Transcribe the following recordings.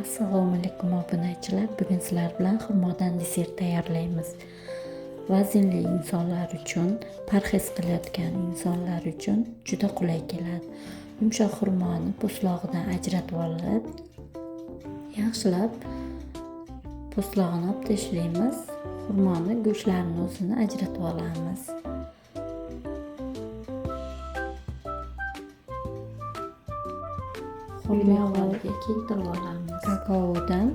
Assalomu alaykum obunachilar. Bugun sizlar bilan xurmodan desert tayyorlaymiz. Vaznli insonlar uchun, parhez qilayotgan insonlar uchun juda qulay keladi. Yumshoq xurmoni po'stlog'idan ajratib olib, yaxshilab po'stlog'ini olib tashlaymiz. Xurmoni go'shtlarini o'zini ajratib olamiz. Xurmo holiga keltirib olamiz. Kakaodan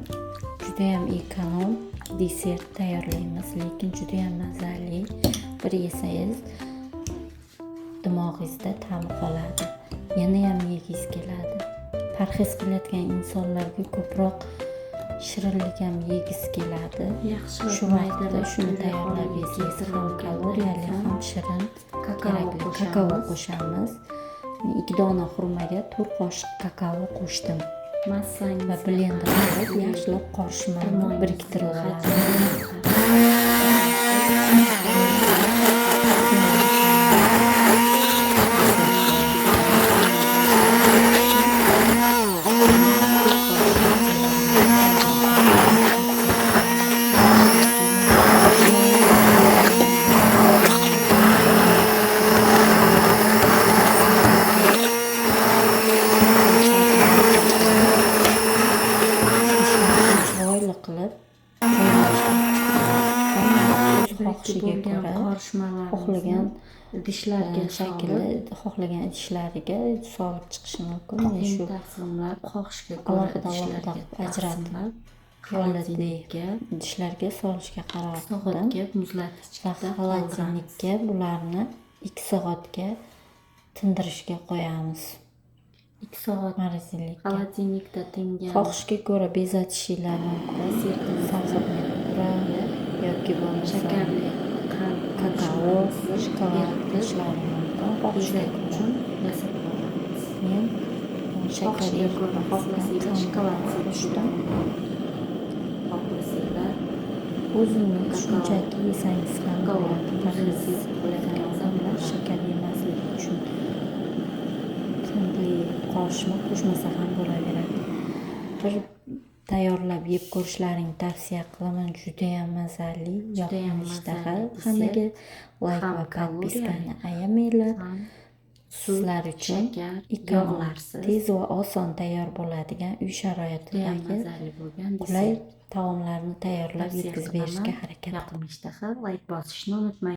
judayam ekonom desert tayyorlaymiz, lekin judayam mazali. Bir yesangiz dimog'ingizda ta'mi qoladi. Yanayam yegingiz keladi. Parhez qilayotgan insonlarga ko'proq shirinlik ham yegisi keladi. Yaxshilab Shu vaqtda maydalab shuni quyuq tayyorlab holiga yesangiz keltirib ham kaloriyali, olgandan ham shirin, kakao kerakli qo'shamiz. Kakao qo'shamiz. Men 2 dona xurmaga 4 qoshiq kakao qo'shdim. Massangizni Va blender qilib yaxshilab qorishmani xurmongizni biriktirib olamiz. hajmini Chiroyli qilib joylashtirib chiqamiz. O'z xohishiga bo'lgan ko'ra qorishmalarimizni xohlagan idishlarga shaklda solib, xohlagan idishlariga solib chiqishi mumkin. Men teng shu taqsimlab, xohishga ko'ra alohida alohida idishlarga qilib ajratib, taqsimlab, yo'lli xolodilnikka idishlarga solishga qaror qildim. soatga Va muzlatgichda qoldiramiz. xolodilnikka bularni 2 soatga tindirishga qo'yamiz. 2 soat Morozilikka. xolodilnikda tingan Xohishga ko'ra bezatishinglar mumkin. desertimizni Saxarni pura yoki bo'lmasa shakarli qand kakao, qo'shmamizni shokolad eritib, qo'shishlari mumkin. Xohishga bezak ko'ra. uchun yasab olamiz. Men shakar Xohishga ko'ra eritmasidan xohlasanglar qand shokolad qo'shdim. sepishinglar mumkin. Xohlasanglar O'zini kakao shunchaki yesangiz ham kakao bo'ladi. o'zini Parhez sepib qilayotgan qo'ygan odamlar shakar yemasligi uchun qandli qorishma qo'shmasa ham bo'laveradi. Bir tayyorlab yeb ko'rishlaringni tavsiya qilaman. Judayam mazali, Judayam yoqimli ishtaha mazali hammaga desert. Layk Ham va kaloriyali, podpiskani ayamanglar. ham sut, Sizlar uchun shakar, ekonom, yog'larsiz tez va oson tayyor bo'ladigan uy judayam sharoitidagi mazali bo'lgan qulay desert. taomlarni tayyorlab Tavsiya yetkazib berishga qilaman. harakat Yoqimli ishtaha, layk bosishni unutmang.